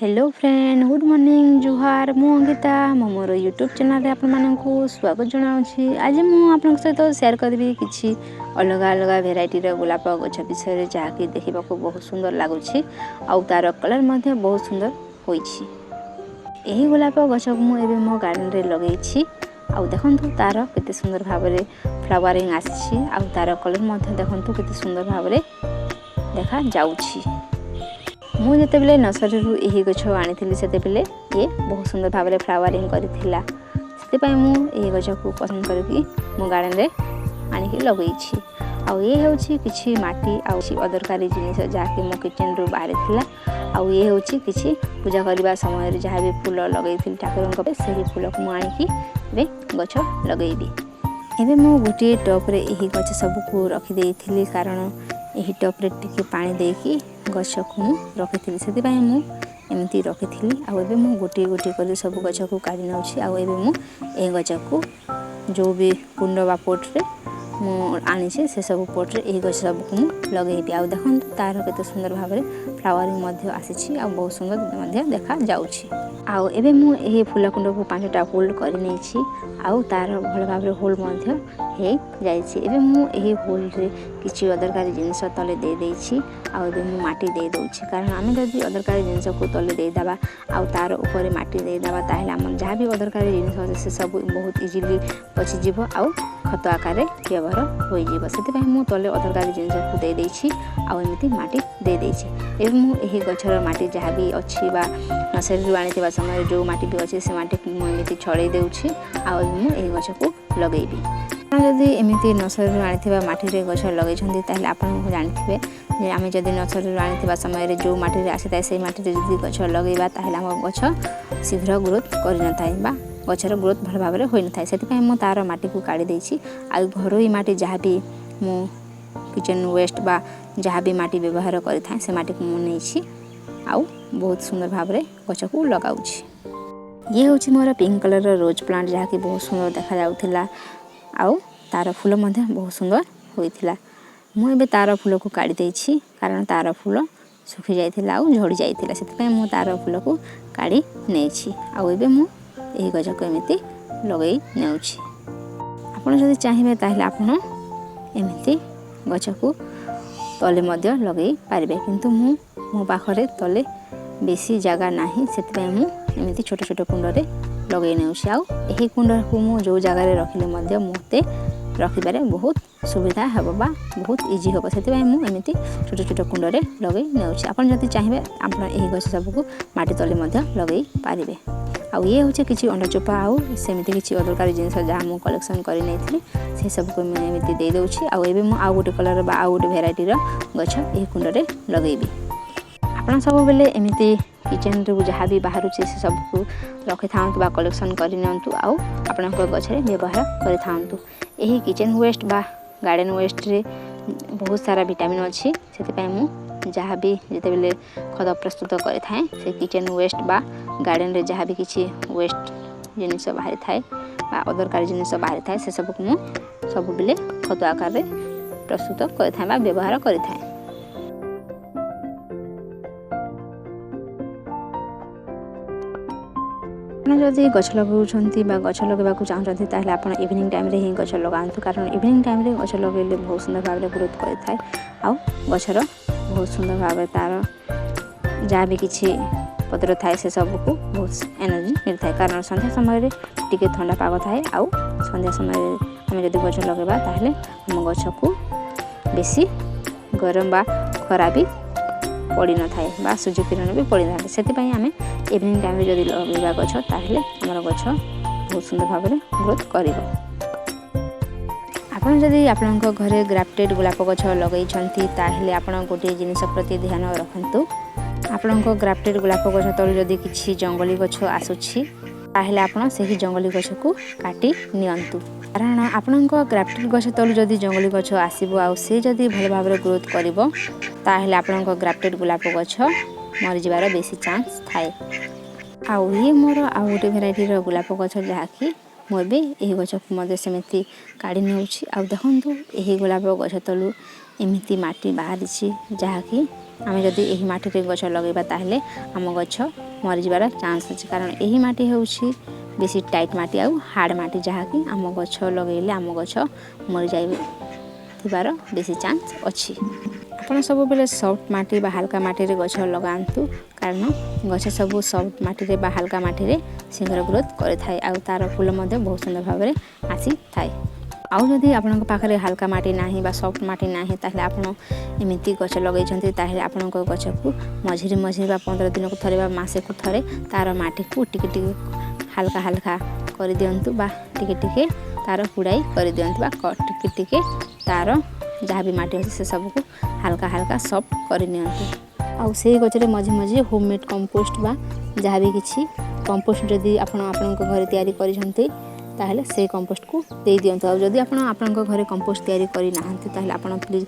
Hello friend, good morning, ଜୁହାର। ମୁଁ ଅଙ୍କିତା, ମୁଁ ମୋର ୟୁଟ୍ୟୁବ୍ ଚ୍ୟାନେଲ୍ରେ ଆପଣମାନଙ୍କୁ ସ୍ୱାଗତ ଜଣାଉଛି। ଆଜି ମୁଁ ଆପଣଙ୍କ ସହିତ ସେୟାର କରିବି କିଛି ଅଲଗା ଅଲଗା ଭେରାଇଟିର ଗୋଲାପ ଗଛ ବିଷୟରେ, ଯାହାକି ଦେଖିବାକୁ ବହୁତ ସୁନ୍ଦର ଲାଗୁଛି ଆଉ ତା'ର କଲର୍ ମଧ୍ୟ ବହୁତ ସୁନ୍ଦର ହୋଇଛି। ଏହି ଗୋଲାପ ଗଛକୁ ମୁଁ ଏବେ ମୋ ଗାର୍ଡ଼େନରେ ଲଗେଇଛି। ଆଉ ଦେଖନ୍ତୁ, ତା'ର କେତେ ସୁନ୍ଦର ଭାବରେ ଫ୍ଲାୱାରିଂ ଆସିଛି ଆଉ ତା'ର କଲର୍ ମଧ୍ୟ ଦେଖନ୍ତୁ, କେତେ ସୁନ୍ଦର ଭାବରେ ଦେଖାଯାଉଛି। ମୁଁ ଯେତେବେଳେ ନର୍ସରୀରୁ ଏହି ଗଛ ଆଣିଥିଲି, ସେତେବେଳେ ଇଏ ବହୁତ ସୁନ୍ଦର ଭାବରେ ଫ୍ଲାୱାରିଂ କରିଥିଲା। ସେଥିପାଇଁ ମୁଁ ଏହି ଗଛକୁ ପସନ୍ଦ କରିକି ମୋ ଗାର୍ଡ଼େନରେ ଆଣିକି ଲଗେଇଛି। ଆଉ ଇଏ ହେଉଛି କିଛି ମାଟି ଆଉ କିଛି ଅଦରକାରୀ ଜିନିଷ, ଯାହାକି ମୋ କିଚେନରୁ ବାହାରିଥିଲା। ଆଉ ଇଏ ହେଉଛି କିଛି ପୂଜା କରିବା ସମୟରେ ଯାହା ବି ଫୁଲ ଲଗେଇଥିଲି ଠାକୁରଙ୍କ ପାଇଁ, ସେହି ଫୁଲକୁ ମୁଁ ଆଣିକି ଏବେ ଗଛ ଲଗେଇବି। ଏବେ ମୁଁ ଗୋଟିଏ ଟପ୍ରେ ଏହି ଗଛ ସବୁକୁ ରଖିଦେଇଥିଲି, କାରଣ ଏହି ଟପ୍ରେ ଟିକେ ପାଣି ଦେଇକି ଗଛକୁ ମୁଁ ରଖିଥିଲି। ସେଥିପାଇଁ ମୁଁ ଏମିତି ରଖିଥିଲି। ଆଉ ଏବେ ମୁଁ ଗୋଟିଏ ଗୋଟିଏ କରି ସବୁ ଗଛକୁ କାଢ଼ି ନେଉଛି। ଆଉ ଏବେ ମୁଁ ଏହି ଗଛକୁ ଯେଉଁ ବି କୁଣ୍ଡ ବା ପଟ୍ରେ ମୁଁ ଆଣିଛି, ସେସବୁ ପଟ୍ରେ ଏହି ଗଛ ସବୁକୁ ମୁଁ ଲଗେଇବି। ଆଉ ଦେଖନ୍ତୁ, ତା'ର କେତେ ସୁନ୍ଦର ଭାବରେ ଫ୍ଲାୱାରିଂ ମଧ୍ୟ ଆସିଛି ଆଉ ବହୁତ ସୁନ୍ଦର ମଧ୍ୟ ଦେଖାଯାଉଛି। ଆଉ ଏବେ ମୁଁ ଏହି ଫୁଲ କୁଣ୍ଡକୁ ପାଞ୍ଚଟା ହୋଲ୍ କରିନେଇଛି ଆଉ ତା'ର ଭଲ ଭାବରେ ହୋଲ୍ ମଧ୍ୟ ହେଇଯାଇଛି। ଏବେ ମୁଁ ଏହି ହୋଲ୍ରେ କିଛି ଅଦରକାରୀ ଜିନିଷ ତଳେ ଦେଇଦେଇଛି ଆଉ ଏବେ ମୁଁ ମାଟି ଦେଇଦେଉଛି, କାରଣ ଆମେ ଯଦି ଅଦରକାରୀ ଜିନିଷକୁ ତଳେ ଦେଇଦେବା ଆଉ ତା'ର ଉପରେ ମାଟି ଦେଇଦେବା, ତାହେଲେ ଆମର ଯାହା ବି ଅଦରକାରୀ ଜିନିଷ ଅଛି, ସେସବୁ ବହୁତ ଇଜିଲି ପଚିଯିବ ଆଉ ଖତ ଆକାରରେ ବ୍ୟବହାର ହୋଇଯିବ। ସେଥିପାଇଁ ମୁଁ ତଳେ ଅଦରକାରୀ ଜିନିଷକୁ ଦେଇଦେଇଛି ଆଉ ଏମିତି ମାଟି ଦେଇଦେଇଛି। ଏବେ ମୁଁ ଏହି ଗଛର ମାଟି ଯାହା ବି ଅଛି ବା ନର୍ସରୀରୁ ଆଣିଥିବା ସମୟରେ ଯେଉଁ ମାଟି ବି ଅଛି, ସେ ମାଟିକୁ ମୁଁ ଏମିତି ଛଡ଼େଇ ଦେଉଛି ଆଉ ଏବେ ମୁଁ ଏହି ଗଛକୁ ଲଗେଇବି। ଆପଣ ଯଦି ଏମିତି ନର୍ସରୀରୁ ଆଣିଥିବା ମାଟିରେ ଗଛ ଲଗେଇଛନ୍ତି, ତାହେଲେ ଆପଣ ଜାଣିଥିବେ ଯେ ଆମେ ଯଦି ନର୍ସରୀରୁ ଆଣିଥିବା ସମୟରେ ଯେଉଁ ମାଟିରେ ଆସିଥାଏ, ସେଇ ମାଟିରେ ଯଦି ଗଛ ଲଗେଇବା, ତାହେଲେ ଆମ ଗଛ ଶୀଘ୍ର ଗ୍ରୋଥ୍ କରିନଥାଏ ବା ଗଛର ଗ୍ରୋଥ୍ ଭଲ ଭାବରେ ହୋଇନଥାଏ। ସେଥିପାଇଁ ମୁଁ ତା'ର ମାଟିକୁ କାଢ଼ି ଦେଇଛି ଆଉ ଘରୋଇ ମାଟି ଯାହା ବି ମୁଁ କିଚେନ୍ ୱେଷ୍ଟ ବା ଯାହା ବି ମାଟି ବ୍ୟବହାର କରିଥାଏ, ସେ ମାଟିକୁ ମୁଁ ନେଇଛି ଆଉ ବହୁତ ସୁନ୍ଦର ଭାବରେ ଗଛକୁ ଲଗାଉଛି। ଇଏ ହେଉଛି ମୋର ପିଙ୍କ କଲର୍ର ରୋଜ୍ ପ୍ଲାଣ୍ଟ, ଯାହାକି ବହୁତ ସୁନ୍ଦର ଦେଖାଯାଉଥିଲା ଆଉ ତା'ର ଫୁଲ ମଧ୍ୟ ବହୁତ ସୁନ୍ଦର ହୋଇଥିଲା। ମୁଁ ଏବେ ତା'ର ଫୁଲକୁ କାଢ଼ି ଦେଇଛି, କାରଣ ତା'ର ଫୁଲ ଶୁଖି ଯାଇଥିଲା ଆଉ ଝଡ଼ି ଯାଇଥିଲା। ସେଥିପାଇଁ ମୁଁ ତା'ର ଫୁଲକୁ କାଢ଼ି ନେଇଛି ଆଉ ଏବେ ମୁଁ ଏହି ଗଛକୁ ଏମିତି ଲଗାଇ ନେଉଛି। ଆପଣ ଯଦି ଚାହିଁବେ, ତାହେଲେ ଆପଣ ଏମିତି ଗଛକୁ ତଳେ ମଧ୍ୟ ଲଗାଇ ପାରିବେ, କିନ୍ତୁ ମୁଁ ମୋ ପାଖରେ ତଳେ ବେଶୀ ଜାଗା ନାହିଁ। ସେଥିପାଇଁ ମୁଁ ଏମିତି ଛୋଟ ଛୋଟ କୁଣ୍ଡରେ ଲଗାଇ ନେଉଛି। ଆଉ ଏହି କୁଣ୍ଡକୁ ମୁଁ ଯେଉଁ ଜାଗାରେ ରଖିଲେ ମଧ୍ୟ ମୋତେ ରଖିବାରେ ବହୁତ ସୁବିଧା ହେବ ବା ବହୁତ ଇଜି ହେବ। ସେଥିପାଇଁ ମୁଁ ଏମିତି ଛୋଟ ଛୋଟ କୁଣ୍ଡରେ ଲଗାଇ ନେଉଛି। ଆପଣ ଯଦି ଚାହିଁବେ, ଆପଣ ଏହି ଗଛ ସବୁକୁ ମାଟି ତଳେ ମଧ୍ୟ ଲଗାଇ ପାରିବେ। ଆଉ ଇଏ ହେଉଛି କିଛି ଅଣ୍ଡା ଚୋପା ଆଉ ସେମିତି କିଛି ଅଦରକାରୀ ଜିନିଷ, ଯାହା ମୁଁ କଲେକ୍ସନ୍ କରି ନେଇଥିଲି, ସେସବୁକୁ ମୁଁ ଏମିତି ଦେଇଦେଉଛି। ଆଉ ଏବେ ମୁଁ ଆଉ ଗୋଟେ କଲର୍ ବା ଆଉ ଗୋଟେ ଭେରାଇଟିର ଗଛ ଏହି କୁଣ୍ଡରେ ଲଗାଇବି। ଆପଣ ସବୁବେଳେ ଏମିତି କିଚେନ୍ରୁ ଯାହା ବି ବାହାରୁଛି, ସେସବୁକୁ ରଖିଥାନ୍ତୁ ବା କଲେକ୍ସନ୍ କରିନିଅନ୍ତୁ ଆଉ ଆପଣଙ୍କ ଗଛରେ ବ୍ୟବହାର କରିଥାନ୍ତୁ। ଏହି କିଚେନ୍ ୱେଷ୍ଟ ବା ଗାର୍ଡ଼େନ୍ ୱେଷ୍ଟରେ ବହୁତ ସାରା ଭିଟାମିନ୍ ଅଛି। ସେଥିପାଇଁ ମୁଁ ଯାହା ବି ଯେତେବେଳେ ଖତ ପ୍ରସ୍ତୁତ କରିଥାଏ, ସେ କିଚେନ୍ ୱେଷ୍ଟ ବା ଗାର୍ଡ଼େନ୍ରେ ଯାହା ବି କିଛି ୱେଷ୍ଟ ଜିନିଷ ବାହାରିଥାଏ ବା ଅଦରକାରୀ ଜିନିଷ ବାହାରିଥାଏ, ସେସବୁକୁ ମୁଁ ସବୁବେଳେ ଖତ ଆକାରରେ ପ୍ରସ୍ତୁତ କରିଥାଏ ବା ବ୍ୟବହାର କରିଥାଏ। ଆପଣ ଯଦି ଗଛ ଲଗାଉଛନ୍ତି ବା ଗଛ ଲଗାଇବାକୁ ଚାହୁଁଛନ୍ତି, ତାହେଲେ ଆପଣ ଇଭିନିଂ ଟାଇମ୍ରେ ହିଁ ଗଛ ଲଗାନ୍ତୁ, କାରଣ ଇଭିନିଂ ଟାଇମ୍ରେ ଗଛ ଲଗାଇଲେ ବହୁତ ସୁନ୍ଦର ଭାବରେ ଗ୍ରୋଥ୍ କରିଥାଏ ଆଉ ଗଛର ବହୁତ ସୁନ୍ଦର ଭାବରେ ତା'ର ଯାହା ବି କିଛି ପତ୍ର ଥାଏ, ସେସବୁକୁ ବହୁତ ଏନର୍ଜି ମିଳିଥାଏ, କାରଣ ସନ୍ଧ୍ୟା ସମୟରେ ଟିକେ ଥଣ୍ଡା ପାଗ ଥାଏ। ଆଉ ସନ୍ଧ୍ୟା ସମୟରେ ଆମେ ଯଦି ଗଛ ଲଗାଇବା, ତାହେଲେ ଆମ ଗଛକୁ ବେଶୀ ଗରମ ବା ଖରା ବି ପଡ଼ିନଥାଏ ବା ସୂର୍ଯ୍ୟ କିରଣ ବି ପଡ଼ିନଥାଏ। ସେଥିପାଇଁ ଆମେ ଇଭିନିଂ ଟାଇମ୍ରେ ଯଦି ଲଗାଇବା ଗଛ, ତାହେଲେ ଆମର ଗଛ ବହୁତ ସୁନ୍ଦର ଭାବରେ ଗ୍ରୋଥ୍ କରିବ। ଆପଣ ଯଦି ଆପଣଙ୍କ ଘରେ ଗ୍ରାଫ୍ଟେଡ଼ ଗୋଲାପ ଗଛ ଲଗାଇଛନ୍ତି, ତାହେଲେ ଆପଣ ଗୋଟିଏ ଜିନିଷ ପ୍ରତି ଧ୍ୟାନ ରଖନ୍ତୁ। ଆପଣଙ୍କ ଗ୍ରାଫ୍ଟେଡ଼ ଗୋଲାପ ଗଛ ତଳୁ ଯଦି କିଛି ଜଙ୍ଗଲୀ ଗଛ ଆସୁଛି, ତାହେଲେ ଆପଣ ସେହି ଜଙ୍ଗଲୀ ଗଛକୁ କାଟି ନିଅନ୍ତୁ, କାରଣ ଆପଣଙ୍କ ଗ୍ରାଫ୍ଟେଡ଼ ଗଛ ତଳୁ ଯଦି ଜଙ୍ଗଲୀ ଗଛ ଆସିବ ଆଉ ସେ ଯଦି ଭଲ ଭାବରେ ଗ୍ରୋଥ୍ କରିବ, ତାହେଲେ ଆପଣଙ୍କ ଗ୍ରାଫ୍ଟେଡ଼ ଗୋଲାପ ଗଛ ମରିଯିବାର ବେଶୀ ଚାନ୍ସ ଥାଏ। ଆଉ ଇଏ ମୋର ଆଉ ଗୋଟେ ଭେରାଇଟିର ଗୋଲାପ ଗଛ, ଯାହାକି ମୁଁ ଏବେ ଏହି ଗଛକୁ ମଧ୍ୟ ସେମିତି କାଢ଼ି ନେଉଛି। ଆଉ ଦେଖନ୍ତୁ, ଏହି ଗୋଲାପ ଗଛ ତଳୁ ଏମିତି ମାଟି ବାହାରିଛି, ଯାହାକି ଆମେ ଯଦି ଏହି ମାଟିରେ ଗଛ ଲଗାଇବା, ତାହେଲେ ଆମ ଗଛ ମରିଯିବାର ଚାନ୍ସ ଅଛି, କାରଣ ଏହି ମାଟି ହେଉଛି ବେଶୀ ଟାଇଟ୍ ମାଟି ଆଉ ହାର୍ଡ଼ ମାଟି, ଯାହାକି ଆମ ଗଛ ଲଗାଇଲେ ଆମ ଗଛ ମରିଯାଇଥିବାର ବେଶୀ ଚାନ୍ସ ଅଛି। ଆପଣ ସବୁବେଳେ ସଫ୍ଟ ମାଟି ବା ହାଲକା ମାଟିରେ ଗଛ ଲଗାନ୍ତୁ, କାରଣ ଗଛ ସବୁ ସଫ୍ଟ ମାଟିରେ ବା ହାଲକା ମାଟିରେ ଶୀଘ୍ର ଗ୍ରୋଥ୍ କରିଥାଏ ଆଉ ତା'ର ଫୁଲ ମଧ୍ୟ ବହୁତ ସୁନ୍ଦର ଭାବରେ ଆସିଥାଏ। ଆଉ ଯଦି ଆପଣଙ୍କ ପାଖରେ ହାଲକା ମାଟି ନାହିଁ ବା ସଫ୍ଟ ମାଟି ନାହିଁ, ତାହେଲେ ଆପଣ ଏମିତି ଗଛ ଲଗାଇଛନ୍ତି, ତାହେଲେ ଆପଣଙ୍କ ଗଛକୁ ମଝିରେ ମଝିରେ ବା 15 ଦିନକୁ ଥରେ ବା ମାସକୁ ଥରେ ତା'ର ମାଟିକୁ ଟିକେ ଟିକେ ହାଲକା ହାଲକା କରିଦିଅନ୍ତୁ ବା ଟିକେ ଟିକେ ତା'ର କୁଡ଼ାଇ କରିଦିଅନ୍ତୁ ବା ଟିକେ ଟିକେ ତା'ର ଯାହା ବି ମାଟି ଅଛି, ସେସବୁକୁ ହାଲକା ହାଲକା ସଫ୍ଟ କରିନିଅନ୍ତୁ। ଆଉ ସେଇ ଗଛରେ ମଝି ମଝିରେ ହୋମ୍ ମେଡ଼୍ କମ୍ପୋଷ୍ଟ ବା ଯାହା ବି କିଛି କମ୍ପୋଷ୍ଟ ଯଦି ଆପଣ ଆପଣଙ୍କ ଘରେ ତିଆରି କରିଛନ୍ତି, ତାହେଲେ ସେଇ କମ୍ପୋଷ୍ଟକୁ ଦେଇଦିଅନ୍ତୁ। ଆଉ ଯଦି ଆପଣ ଆପଣଙ୍କ ଘରେ କମ୍ପୋଷ୍ଟ ତିଆରି କରିନାହାନ୍ତି, ତାହେଲେ ଆପଣ ପ୍ଲିଜ୍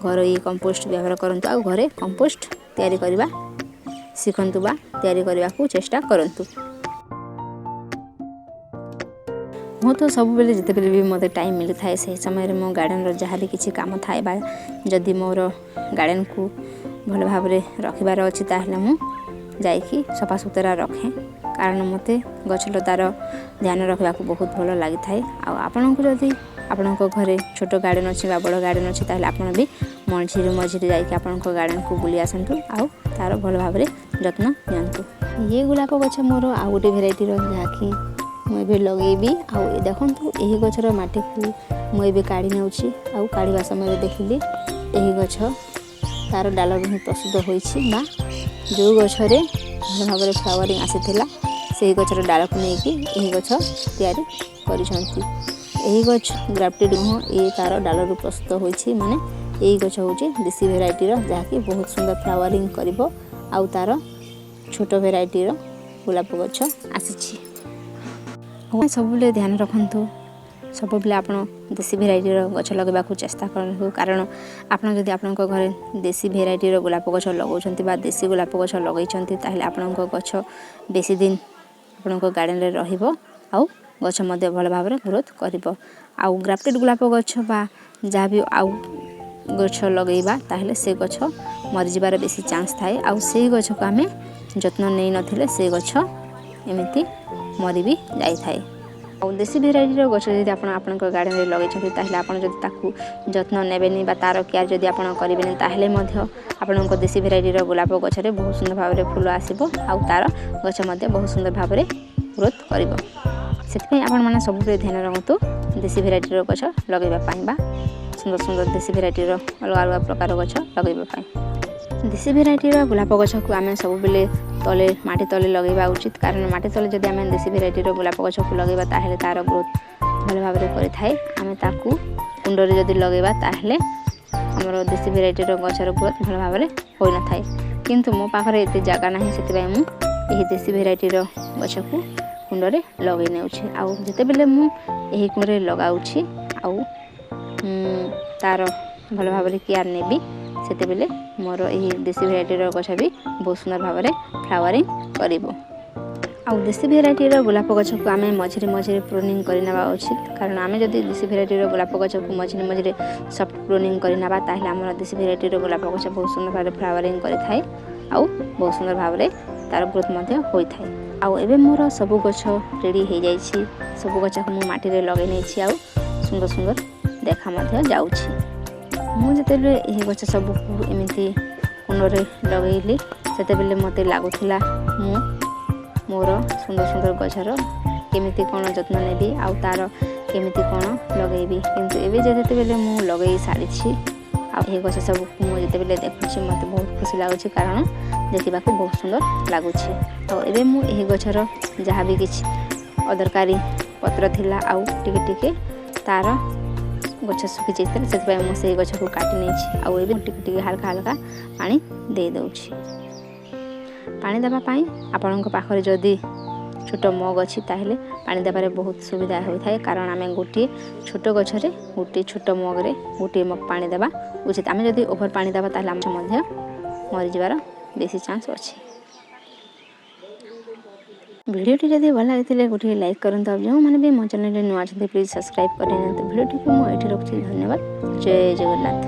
ଘରୋଇ କମ୍ପୋଷ୍ଟ ବ୍ୟବହାର କରନ୍ତୁ ଆଉ ଘରେ କମ୍ପୋଷ୍ଟ ତିଆରି କରିବା ଶିଖନ୍ତୁ ବା ତିଆରି କରିବାକୁ ଚେଷ୍ଟା କରନ୍ତୁ। ମୁଁ ତ ସବୁବେଳେ ଯେତେବେଳେ ବି ମୋତେ ଟାଇମ୍ ମିଳିଥାଏ, ସେହି ସମୟରେ ମୋ ଗାର୍ଡ଼େନର ଯାହା ବି କିଛି କାମ ଥାଏ ବା ଯଦି ମୋର ଗାର୍ଡ଼େନକୁ ଭଲ ଭାବରେ ରଖିବାର ଅଛି, ତାହେଲେ ମୁଁ ଯାଇକି ସଫାସୁତୁରା ରଖେ, କାରଣ ମୋତେ ଗଛଲତାର ଧ୍ୟାନ ରଖିବାକୁ ବହୁତ ଭଲ ଲାଗିଥାଏ। ଆଉ ଆପଣଙ୍କୁ ଯଦି ଆପଣଙ୍କ ଘରେ ଛୋଟ ଗାର୍ଡ଼େନ ଅଛି ବା ବଡ଼ ଗାର୍ଡ଼େନ ଅଛି, ତାହେଲେ ଆପଣ ବି ମଝିରେ ମଝିରେ ଯାଇକି ଆପଣଙ୍କ ଗାର୍ଡ଼େନକୁ ବୁଲି ଆସନ୍ତୁ ଆଉ ତା'ର ଭଲ ଭାବରେ ଯତ୍ନ ନିଅନ୍ତୁ। ଇଏ ଗୋଲାପ ଗଛ ମୋର ଆଉ ଗୋଟେ ଭେରାଇଟିର, ଯାହାକି ମୁଁ ଏବେ ଲଗେଇବି। ଆଉ ଦେଖନ୍ତୁ, ଏହି ଗଛର ମାଟିକୁ ମୁଁ ଏବେ କାଢ଼ି ନେଉଛି ଆଉ କାଢ଼ିବା ସମୟରେ ଦେଖିଲି ଏହି ଗଛ ତା'ର ଡାଳରୁ ହିଁ ପ୍ରସ୍ତୁତ ହୋଇଛି ବା ଯେଉଁ ଗଛରେ ଭଲ ଭାବରେ ଫ୍ଲାୱାରିଂ ଆସିଥିଲା, ସେହି ଗଛର ଡାଳକୁ ନେଇକି ଏହି ଗଛ ତିଆରି କରିଛନ୍ତି। ଏହି ଗଛ ଗ୍ରାଫ୍ଟେଡ଼ ନୁହଁ, ଏ ତା'ର ଡାଳରୁ ପ୍ରସ୍ତୁତ ହୋଇଛି। ମାନେ ଏଇ ଗଛ ହେଉଛି ଦେଶୀ ଭେରାଇଟିର, ଯାହାକି ବହୁତ ସୁନ୍ଦର ଫ୍ଲାୱାରିଂ କରିବ ଆଉ ତା'ର ଛୋଟ ଭେରାଇଟିର ଗୋଲାପ ଗଛ ଆସିଛି। ସବୁବେଳେ ଧ୍ୟାନ ରଖନ୍ତୁ, ସବୁବେଳେ ଆପଣ ଦେଶୀ ଭେରାଇଟିର ଗଛ ଲଗାଇବାକୁ ଚେଷ୍ଟା କରନ୍ତୁ, କାରଣ ଆପଣ ଯଦି ଆପଣଙ୍କ ଘରେ ଦେଶୀ ଭେରାଇଟିର ଗୋଲାପ ଗଛ ଲଗାଉଛନ୍ତି ବା ଦେଶୀ ଗୋଲାପ ଗଛ ଲଗାଇଛନ୍ତି, ତାହେଲେ ଆପଣଙ୍କ ଗଛ ବେଶୀ ଦିନ ଆପଣଙ୍କ ଗାର୍ଡ଼େନରେ ରହିବ ଆଉ ଗଛ ମଧ୍ୟ ଭଲ ଭାବରେ ଗ୍ରୋଥ୍ କରିବ। ଆଉ ଗ୍ରାଫ୍ଟେଡ଼ ଗୋଲାପ ଗଛ ବା ଯାହା ବି ଆଉ ଗଛ ଲଗାଇବା, ତାହେଲେ ସେ ଗଛ ମରିଯିବାର ବେଶୀ ଚାନ୍ସ ଥାଏ ଆଉ ସେଇ ଗଛକୁ ଆମେ ଯତ୍ନ ନେଇନଥିଲେ ସେ ଗଛ ଏମିତି ମରି ବି ଯାଇଥାଏ। ଆଉ ଦେଶୀ ଭେରାଇଟିର ଗଛ ଯଦି ଆପଣ ଆପଣଙ୍କ ଗାର୍ଡ଼େନରେ ଲଗାଇଛନ୍ତି, ତାହେଲେ ଆପଣ ଯଦି ତାକୁ ଯତ୍ନ ନେବେନି ବା ତା'ର କେୟାର ଯଦି ଆପଣ କରିବେନି, ତାହେଲେ ମଧ୍ୟ ଆପଣଙ୍କ ଦେଶୀ ଭେରାଇଟିର ଗୋଲାପ ଗଛରେ ବହୁତ ସୁନ୍ଦର ଭାବରେ ଫୁଲ ଆସିବ ଆଉ ତା'ର ଗଛ ମଧ୍ୟ ବହୁତ ସୁନ୍ଦର ଭାବରେ ଗ୍ରୋଥ୍ କରିବ। ସେଥିପାଇଁ ଆପଣମାନେ ସବୁବେଳେ ଧ୍ୟାନ ରଖନ୍ତୁ ଦେଶୀ ଭେରାଇଟିର ଗଛ ଲଗାଇବା ପାଇଁ ବା ସୁନ୍ଦର ସୁନ୍ଦର ଦେଶୀ ଭେରାଇଟିର ଅଲଗା ଅଲଗା ପ୍ରକାର ଗଛ ଲଗାଇବା ପାଇଁ। ଦେଶୀ ଭେରାଇଟିର ଗୋଲାପ ଗଛକୁ ଆମେ ସବୁବେଳେ ତଳେ, ମାଟି ତଳେ ଲଗାଇବା ଉଚିତ, କାରଣ ମାଟି ତଳେ ଯଦି ଆମେ ଦେଶୀ ଭେରାଇଟିର ଗୋଲାପ ଗଛକୁ ଲଗାଇବା, ତାହେଲେ ତା'ର ଗ୍ରୋଥ୍ ଭଲ ଭାବରେ କରିଥାଏ। ଆମେ ତାକୁ କୁଣ୍ଡରେ ଯଦି ଲଗାଇବା, ତାହେଲେ ଆମର ଦେଶୀ ଭେରାଇଟିର ଗଛର ଗ୍ରୋଥ୍ ଭଲ ଭାବରେ ହୋଇନଥାଏ। କିନ୍ତୁ ମୋ ପାଖରେ ଏତେ ଜାଗା ନାହିଁ, ସେଥିପାଇଁ ମୁଁ ଏହି ଦେଶୀ ଭେରାଇଟିର ଗଛକୁ କୁଣ୍ଡରେ ଲଗାଇ ନେଉଛି। ଆଉ ଯେତେବେଳେ ମୁଁ ଏହି କୁଣ୍ଡରେ ଲଗାଉଛି ଆଉ ତା'ର ଭଲ ଭାବରେ କେୟାର ନେବି, ସେତେବେଳେ ମୋର ଏହି ଦେଶୀ ଭେରାଇଟିର ଗଛ ବି ବହୁତ ସୁନ୍ଦର ଭାବରେ ଫ୍ଲାୱାରିଂ କରିବ। ଆଉ ଦେଶୀ ଭେରାଇଟିର ଗୋଲାପ ଗଛକୁ ଆମେ ମଝିରେ ମଝିରେ ପ୍ରୁନିଂ କରିନେବା ଉଚିତ, କାରଣ ଆମେ ଯଦି ଦେଶୀ ଭେରାଇଟିର ଗୋଲାପ ଗଛକୁ ମଝିରେ ମଝିରେ ସଫ୍ଟ ପ୍ରୁନିଂ କରିନେବା, ତାହେଲେ ଆମର ଦେଶୀ ଭେରାଇଟିର ଗୋଲାପ ଗଛ ବହୁତ ସୁନ୍ଦର ଭାବରେ ଫ୍ଲାୱାରିଂ କରିଥାଏ ଆଉ ବହୁତ ସୁନ୍ଦର ଭାବରେ ତା'ର ଗ୍ରୋଥ୍ ମଧ୍ୟ ହୋଇଥାଏ। ଆଉ ଏବେ ମୋର ସବୁ ଗଛ ରେଡ଼ି ହେଇଯାଇଛି। ସବୁ ଗଛକୁ ମୁଁ ମାଟିରେ ଲଗାଇ ନେଇଛି ଆଉ ସୁନ୍ଦର ସୁନ୍ଦର ଦେଖା ମଧ୍ୟ ଯାଉଛି। ମୁଁ ଯେତେବେଳେ ଏହି ଗଛ ସବୁକୁ ଏମିତି କୁଣ୍ଡରେ ଲଗାଇଲି, ସେତେବେଳେ ମୋତେ ଲାଗୁଥିଲା ମୁଁ ମୋର ସୁନ୍ଦର ସୁନ୍ଦର ଗଛର କେମିତି କ'ଣ ଯତ୍ନ ନେବି ଆଉ ତା'ର କେମିତି କ'ଣ ଲଗାଇବି। କିନ୍ତୁ ଏବେ ଯେତେବେଳେ ମୁଁ ଲଗାଇ ସାରିଛି ଆଉ ଏହି ଗଛ ସବୁକୁ ମୁଁ ଯେତେବେଳେ ଦେଖୁଛି, ମୋତେ ବହୁତ ଖୁସି ଲାଗୁଛି, କାରଣ ଦେଖିବାକୁ ବହୁତ ସୁନ୍ଦର ଲାଗୁଛି। ଆଉ ଏବେ ମୁଁ ଏହି ଗଛର ଯାହା ବି କିଛି ଅଦରକାରୀ ପତ୍ର ଥିଲା ଆଉ ଟିକେ ଟିକେ ତା'ର ଗଛ ଶୁଖି ଯାଇଥିଲା, ସେଥିପାଇଁ ମୁଁ ସେଇ ଗଛକୁ କାଟି ନେଇଛି। ଆଉ ଏବେ ଟିକେ ଟିକେ ହାଲକା ହାଲକା ପାଣି ଦେଇଦେଉଛି। ପାଣି ଦେବା ପାଇଁ ଆପଣଙ୍କ ପାଖରେ ଯଦି ଛୋଟ ମଗ୍ ଅଛି, ତାହେଲେ ପାଣି ଦେବାରେ ବହୁତ ସୁବିଧା ହୋଇଥାଏ, କାରଣ ଆମେ ଗୋଟିଏ ଛୋଟ ଗଛରେ ଗୋଟିଏ ଛୋଟ ମଗ୍ରେ ଗୋଟିଏ ମଗ୍ ପାଣି ଦେବା ଉଚିତ। ଆମେ ଯଦି ଓଭର ପାଣି ଦେବା, ତାହେଲେ ଆମ ମଧ୍ୟ ମରିଯିବାର ବେଶୀ ଚାନ୍ସ ଅଛି। ଭିଡ଼ିଓଟି ଯଦି ଭଲ ଲାଗିଥିଲେ ଗୋଟିଏ ଲାଇକ୍ କରନ୍ତୁ ଆଉ ଯେଉଁମାନେ ବି ମୋ ଚ୍ୟାନେଲରେ ନୂଆ ଅଛନ୍ତି, ପ୍ଲିଜ୍ ସବସ୍କ୍ରାଇବ୍ କରିନିଅନ୍ତୁ। ଭିଡ଼ିଓଟିକୁ ମୁଁ ଏଇଠି ରଖୁଛି। ଧନ୍ୟବାଦ। ଜୟ ଜଗନ୍ନାଥ।